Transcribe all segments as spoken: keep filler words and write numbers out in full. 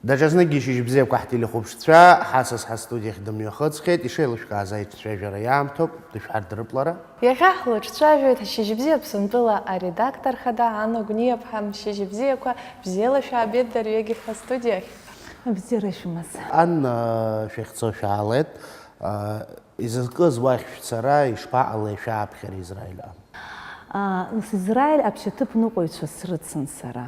Даҽазныкгьы шьыжьбзиақәа ҳтелехәаԥшцәа ҳасас ҳастудиахь дымҩахыҵхьеит, ишеилышәкааз аиҿцәажәара иаамҭоуп, дышәҳардырыплара. Иахьа ҳлыҿцәажәоит Шьыжьбзиа Аԥсынтәыла аредактор хада Анна Гәниаԥҳа. Шьыжьбзиақәа, бзиала шәаабеит дырҩегьых ҳастудиахь. Абзиара шәымаз. Анна, шәахьцо шәаалеит. Изызкыз уахь шәцара ишԥаҟалеи шәааԥхьара Израиль аҟны? Нас Израиль аԥшьаҭыԥныҟәаҩцәа срыцын сара.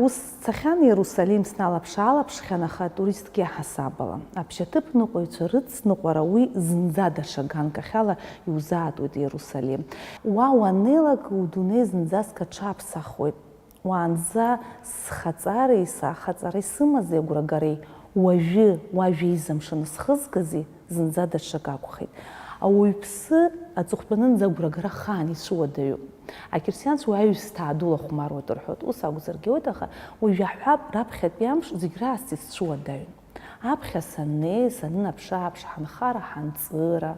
Ус сцахьан Иерусалим, сналаԥш-аалаԥшхьан, аха туристки аҳасабала. Аԥшьаҭыԥныҟәаҩцәа рыцныҟәара уи зынӡа даҽа ганкахьала иузаатуеит Иерусалим. Уа уаннеилак, удунеи зынӡаск аҽаԥсахуеит. Уаанӡа схаҵареи сахаҵара исымази агәрагареи, уажәы, уажәы изамшаны схызгази, зынӡа даҽак акәхеит. Ауаҩԥсы аҵыхәтәанынӡа агәрагара хаан ицәуадаҩуп. Ақьырсианцәа уи аҩсҭаа дула хәмаруеит рҳәоит. Ус акәзаргьы ауеит, аха уажә иаҳҳәап, раԥхьатәи амш зегь раасҭа исцәуадаҩын. Аԥхьа саннеи, санынаԥш-ааԥш ҳанхара, ҳанҵыра,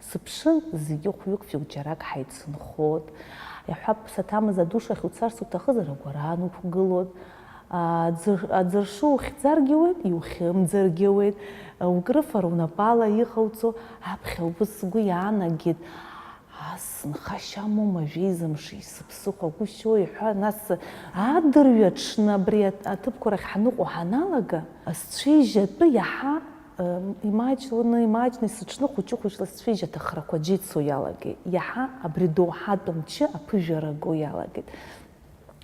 сыԥшын, зегьы хәҩык-фҩык џьарак ҳаицынхоит. Иаҳҳәап, саҭамыз адушахь уцарц уҭахызар, агәаран уқәгылоит. Аӡыр-, аӡыршы ухьӡаргьы ауеит, иухьымӡаргьы ауеит. Укрыфара унапала иҟауҵо, аԥхьа убыс сгәы иаанагеит. Ас нхашьа амоума, жәеиза мши, сыԥсыхәа гәышьои ҳәа, нас адырҩаҽны абри аҭ-, аҭыԥқәа рахь ҳаныҟоу ҳаналага, сцәеижь атәы иаҳа, ы, имаҷланы, имаҷны исыҽны хәыҷы-хәыҷла сцәеижь аҭахрақәа џьеи цо иалагеит. Иаҳа абри доуҳатә мчы аԥыжәара го иалагеит.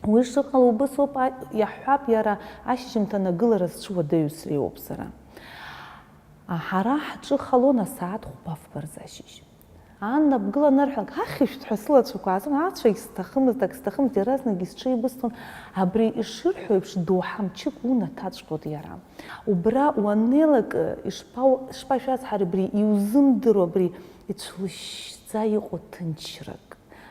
Уи шыҟало убыс ауп, а-, иаҳҳәап, иара ашьжьымҭан агылара зцәуадаҩу среиуоуп сара. А, ҳара ҳҿы халон асааҭ хәба-фба рзы ашьыжь. Анна бгыланарҳәалак, ҳахьышәҭ ҳәа сылацәақәа аасырт, ацәагь сҭахымызт, ак сҭахымызт, иаразнакгьы сҽеибысҭон, абри ишырҳәо еиԥш доуҳа мчык унаҭаҵәҟьоит иара. Убра уаннеилак, ишԥа-, шԥашәасҳәари, абри иузымдыруа, абри ицәылшьшьӡа иҟоу ҭынчрак.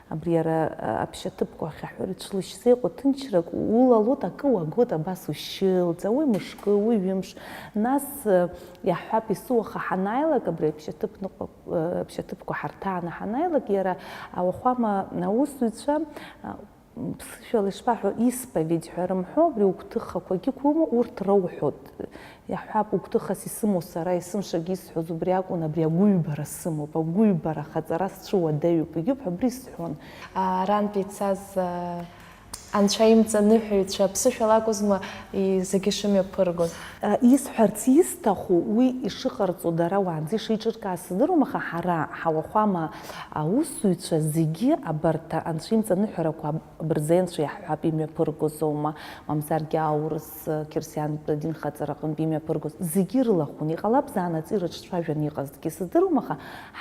Абри ара, а, аԥшьаҭыԥқәа ахьаҳәыр, ицәылшьшьӡа иҟоу ҭынчрак улалоит, акы уагоит, абас ушьылӡа, уи мышкы, уи ҩымш. Нас, а, иаҳҳәап, есыуаха ҳанааилак, абри аԥшьаҭыԥныҟәа-, а, аԥшьаҭыԥқәа ҳарҭааны ҳанааилак, иара ауахәама аусзуҩцәа, а, ԥсышәала ишԥаҳәо, исповедь ҳәа рымҳәо, абри угәҭыхақәагьы қәума, урҭ роуҳәоит. Иаҳҳәап, угәҭыхас исымоу сара, есымшагьы исҳәоз убри акәын, абри агәыҩбара сымоуп, агәыҩбара ахаҵара сцәуадаҩуп, егьуп ҳәа абри сҳәон. Арантәи ицаз, а, анцәа имҵаныҳәаҩцәа аԥсышәала акәызма и-, зегьы шымҩаԥыргоз? А, исҳәарц исҭаху, уи ишыҟарҵо дара уаанӡа ишеиҿыркааз сыздыруам, аха ҳара, ҳауахәама аусзуҩцәа зегьы абарҭ анцәа имҵаныҳәарақәа абырзенцәа иаҳҳәап имҩаԥыргоз аума, мамзаргьы аурыс, қьырсиантә адинхаҵара аҟынтә имҩаԥыргоз, зегьы ирылахәын. Иҟалап, заанаҵы ирыҿцәажәаны иҟазҭгьы сыздыруам, аха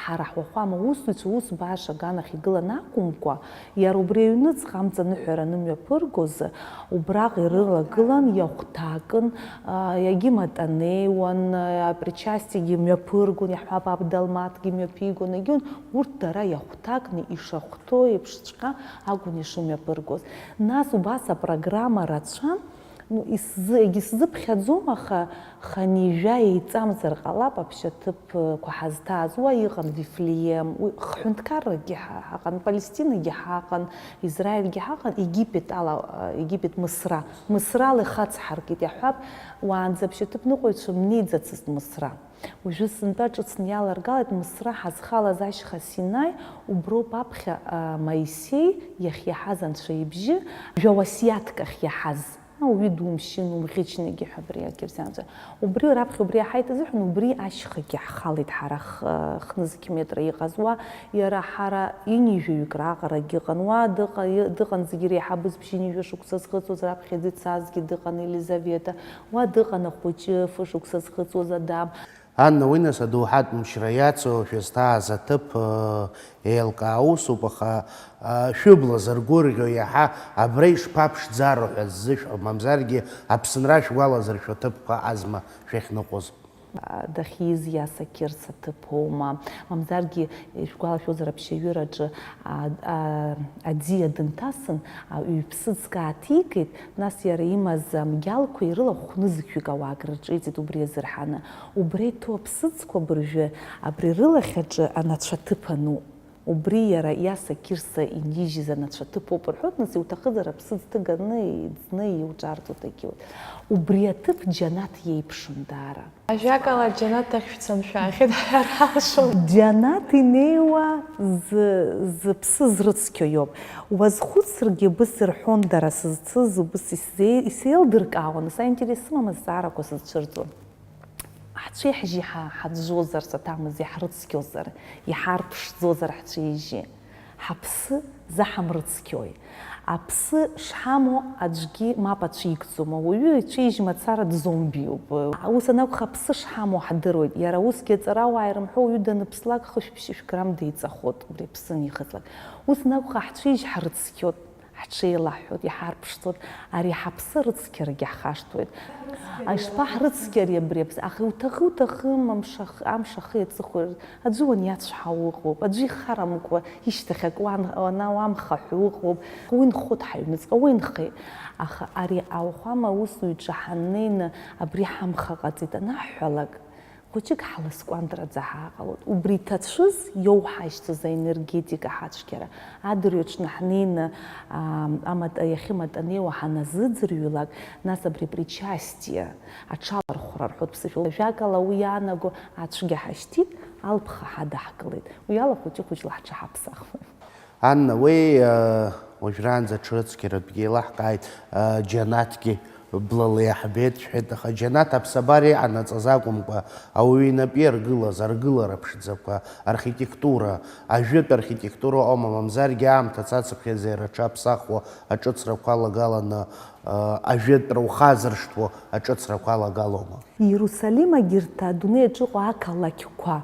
ҳара ҳуахәама усзуҩцәа ус баша аганахь игылан акәымкәа, иара убри аҩныҵҟа амҵаныҳәараны мҩаԥыргоз, убраҟа ирылагылан, иахәҭакын, а, иагьыматанеиуан, а, апричастиагьы мҩаԥыргон, иаҳҳәап, абдалмаҭгьы мҩаԥигон, егьиун, урҭ дара иахәҭакны ишахәҭоу еиԥшҵәҟьа акәын ишымҩаԥыргоз. Нас убас апрограмма рацәа, ну, исзы-, егьысзыԥхьаӡом, аха хынҩажәа еиҵамзар ҟалап аԥшьаҭыԥқәа ҳазҭааз. Уа иҟан Вифлеем, уи хҳәынҭқарракгьы ҳа-, ҳаҟан, Палестинагьы ҳаҟан, Израильгьы ҳаҟан, Египет ала, Египет Мысра. Мысрала ихацҳаркит, иаҳҳәап, уаанӡа аԥшьаҭыԥныҟәаҩцәа мнеиӡацызт Мысра. Уажәы сынтәа ҿыцны иаларгалеит Мысра ҳазхалаз ашьха Синаи, уброуп аԥхьа, а, Моисеи иахьиаҳаз Анцәа ибжьы, жәа уасиаҭк ахьиаҳаз. А, уаҩы думшьын, умӷьычныгьы ҳәа абри акьырсианцәа. Убри раԥхьа убри иаҳаит азыҳәан, убри ашьхагьы ҳхалеит ҳара х-, хнызқь метра иҟаз уа, иара ҳара ҩынҩажәаҩык раҟарагьы ыҟан уа, дыҟа-, дыҟан зегьы реиҳабыз бжьынҩажәа шықәса зхыҵуаз, раԥхьаӡа ицазгьы дыҟан Елизавета, уа дыҟан ахәыҷы фышықәса зхыҵуаз Адам. Анна, уи нас адоуҳатә мчра иацу шәызҭааз аҭыԥ, э, еилкаа усуп, аха, э, шәыбла зыргәырӷьо иаҳа абра ишԥаԥшӡаро ҳәа ззышәҳәо, мамзаргьы Аԥсынра шәгәалазыршәо ҭыԥқәа азма шәахьныҟәоз? Дахьиз Иаса Қьырса ҭыԥ аума, мамзаргьы, ишәгәалашәозар, аԥшьаҩыраҿы, а, а, аӡиа дынҭасын, а, ҩ-ԥсыӡк ааҭигеит, нас иара имаз амгьалқәа ирылахәхәны зқьҩык ауаа акрырҿеиҵеит убри азырҳаны. Убра иҭәу аԥсыӡқәа абыржәы абри рылахь аҿы анацәа ҭыԥ ануп. Убри иара Иаса Қьырса инижьыз анацәа ҭыԥоуп рҳәоит, нас иуҭахызар аԥсыӡ ҭыганы, иӡны иуҿарҵоит, егьиуеит. Убри аҭыԥ џьанаҭ иеиԥшын даара. Ажәакала, џьанаҭ ахь шәцаны шәаахьеит ҳәа ҳалшон. Џьанаҭ инеиуа зы-, зыԥсы зрыцқьо иоуп. Уазхәыцыргьы быс рҳәон дара сызцыз, убыс исзеи-, исеилдыркаауан, са интерес сымамызт зҵаарақәа сызцәырҵуан. Ҳцәеи ҳжьи ҳа-, ҳаӡәӡәозар, саҭамыз, иаҳрыцқьозар, иҳарԥшӡозар ҳцәеи ижьи. Ҳаԥсы заҳамрыцқьои? Аԥсы шҳамоу аӡәгьы мап ацәикӡом, ауаҩы ицәеижь мацара дзомбиуп. Ус анакәха, аԥсы шҳамоу ҳдыруеит. Иара усгьы аҵарауаа ирымҳәо, уаҩы даныԥслак хышә-ԥшьышә грамм деиҵахоит, убри аԥсы анихыҵлак. Ус анакәха, ҳцәеижь ҳрыцқьоит, ҳҽеилаҳәҳәоит, иҳарԥшӡоит, ари ҳаԥсы арыцқьарагьы ҳхашҭуеит. Ишԥаҳрыцқьари абри аԥсы? Аха иуҭахы-уҭахым, амш ах-, амш ахи аҵыхәеи Аӡәы уаниацәҳауа ыҟоуп, аӡәы ихарамкәа ишьҭахь акы уан-, уана-, уамхаҳәо ыҟоуп. Уи нхоит ҳаҩныҵҟа, уи нхеит. Аха ари ауахәама аусзуҩцәа ҳаннеины абри ҳамха ҟаҵеит анаҳҳәалак, хәыҷык ҳласкәантраӡа ҳааҟалоит. Убри иҭацәыз иоуҳашьҭыз аенергетика ҳацәгьара. Адырҩаҽны ҳнеины, аа, амата-, иахьыматанеиуа ҳаназыӡырҩлак, нас абри причастие аҽалархәра рҳәоит ԥсышәала. Ажәакала, уи иаанаго ацәгьа ҳашьҭит, алԥха ҳадаҳкылеит. Уи ала хәыҷы-хәыҷла ҳҽаҳаԥсахуеит. Анна, уи, э, уажәраанӡа ҽрыцқьаратәгьы еилаҳкааит, э, џьанаҭгьы блала иаҳбеит шәҳәеит, аха џьанаҭ аԥсабара иҟанаҵаз акәымкәа, ауаҩы инапы иаргылаз аргылара ԥшӡақәа, архитектура, ажәытә архитектура аума, мамзаргьы аамҭа цацыԥхьаӡа иара аҽаԥсахуа аҿыцрақәа алагаланы, э, ажәытәра ухазыршҭуа аҿыцрақәа алагалома? Иерусалим агьырҭ адунеи аҿы ыҟоу ақалақьқәа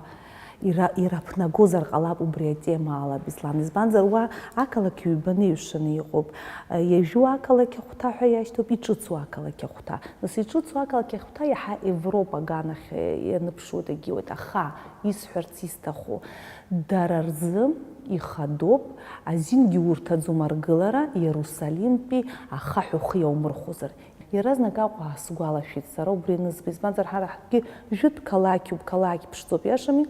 ира-, ираԥнагозар ҟалап убри атемаала, Беслан. Избанзар, уа ақалақь ҩбаны иҩшаны иҟоуп. Иажәу ақалақь ахәҭа ҳәа иашьҭоуп, иҿыцу ақалақь ахәҭа. Нас иҿыцу ақалақь ахәҭа иаҳа Европа аганахь ианыԥшуеит, егьиуеит. Аха, исҳәарц исҭаху, дара рзы ихадоуп, азингьы урҭаӡом аргылара Иерусалимтәи ахаҳә ухы иаумырхәозар. Иаразнак Аҟәа аасгәалашәеит сара убри анызба, избанзар, ҳара ҳтәгьы жәытә қалақьуп, қалақь ԥшӡоуп, иашами?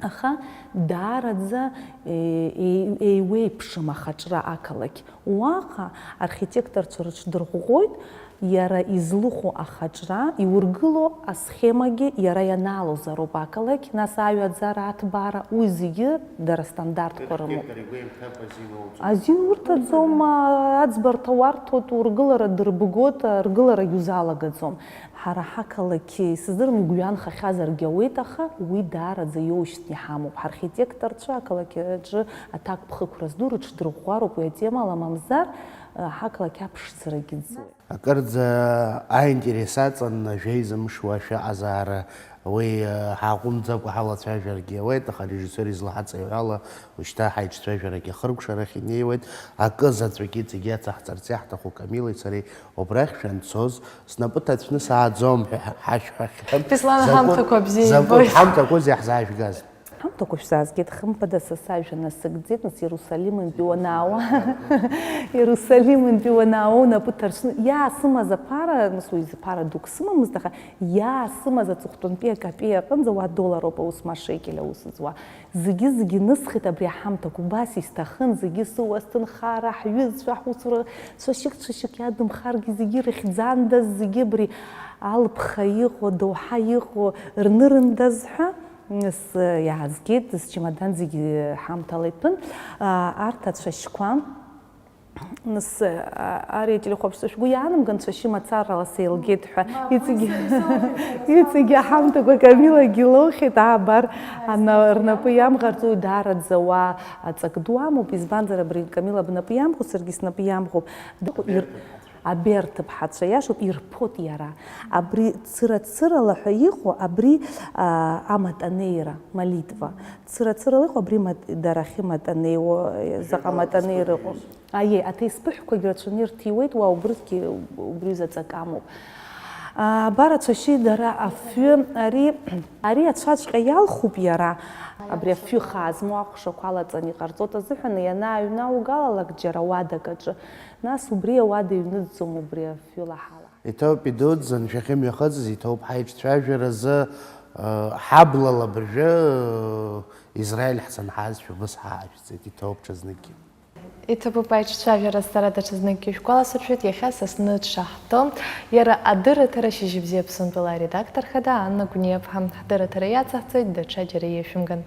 Аха даараӡа, е, е, еиуеиԥшым ахаҿра ақалақь. Уаҟа архитекторцәа рыҽдырӷәӷәоит, иара излыху ахаҿра, иургыло асхемагьы иара ианаалозароуп ақалақь, нас аҩаӡара, аҭбаара, уи зегьы дара стандартқәа рымоуп. Архитектор игәеимҭакәа азин уоуҵоит. Азин урҭаӡом, а, аӡбарҭа уарҭоит, ургылара дырбгоит, аргыларагь узалагаӡом. Ҳара ҳақалақь, исыздырам, игәҩанхахьазаргьы ауеит, аха уи даараӡа иоушьҭны иҳамоуп. Ҳархитекторцәа ақалақь аҿы аҭакԥхықәра зду рыҽдырӷәӷәароуп уи атемала, мамзар, а, ҳақалақь аԥшӡарагьы ӡуеит. Акырӡа аинтерес аҵан, жәеиза мшуа шәаҟазаара, уи, э, ҳааҟәымҵӡакәа ҳалацәажәаргьы ауеит, аха арежиссиор излаҳаҵаҩ ала, уажәшьҭа ҳаиҿцәажәарагьы ахыркәшарахь инеиуеит. Акы заҵәык иҵегь иацаҳҵарц иаҳҭаху Камилеи сареи, убрахь шәанцоз, снапы ҭацәны сааӡом ҳәа ҳашәҳәахьан. Беслан, закәытә, ҳамҭақәа бзиа закәытә ибоит. Ҳамҭақәоузеи иаҳзаажәгаз? Ҳамҭақәа шәзаазгеит, хымԥада, са сажәа насыгӡеит, нас Иерусалимынтәи уанаауа, Иерусалимынтәи уанаауа, унапы ҭарсны, иаасымаз аԥара, нас уи зԥара дук сымамызт, аха иаасымаз аҵыхәтәантәи акапеи аҟынӡа уа доллароуп аус, ма шекель аус зуа. Зегьы-зегьы нысхит абри аҳамҭақәа, убас исҭахын, зегьы сыуа, сҭынхара, ҳҩызцәа, ҳусура, цәашьык, цәашьык иадымхаргьы, зегьы ирыхьӡандаз, зегьы абри алԥха иҟоу, адоуҳа иҟоу рнырындаз ҳәа. Нас, э, иаазгеит, счемодан зегьы ҳамҭала иҭәын. А, арҭ ацәашьқәа, нас, а, ари ателехәаԥшцәа шәгәы иаанамган, цәашьы мацарала сеилгеит ҳәа. Мап, иҵегь, уи са исоуҳәеит, сара иҵегь сауҳәеит. Аҳамҭақәа Камилагьы илоухьеит, аа, абар, ана-, рнапы иамӷарҵо, уи даараӡа уа аҵак ду амоуп, избанзар, абри Камила бнапы иамӷу, саргьы снапы иамӷуп. Ир-, Аберҭ ԥҳацәа, иашоуп, ирԥоит иара. Абри цыра-цырала ҳәа иҟоу, абри, а, аматанеира, молитва. Цыра-цырала иҟоу, абри мат-, дара ахьыматанеиуа, заҟа матанеира ыҟоу. Аиеи, аҭеисԥыҳәқәагь рацәаны ирҭиуеит, уа убригьы убри заҵак амоуп. А, абар ацәашьы дара афҩы, ари, ари ацәаҵәҟьа иалхуп иара. Абри афҩы хаа змоу ахәшақәа алаҵаны иҟарҵоит азыҳәан, ианааҩнаугалалак џьара уадак аҿы, нас убри ауада иҩныҵӡом, убри афҩы лаҳала. Иҭоуп, идуӡӡан, шәахьымҩахыҵыз иҭоуп, ҳаиҿцәажәаразы Ҳаблала абыржәы Израиль ҳцаны ҳаазшәа убыс ҳаажәҵеит, иҭоуп ҽазныкгьы. Иҭабуп аиҿцәажәара, сара даҽазныкгьы шәгәаласыршәоит, иахьа Сасны дшаҳтәо, иара адырраҭара Шьыжьбзиа Аԥсынтәыла аредактор хада Анна Гәниаԥҳа. Ҳдырраҭара иацаҳҵоит, даҽа џьара иашәымган.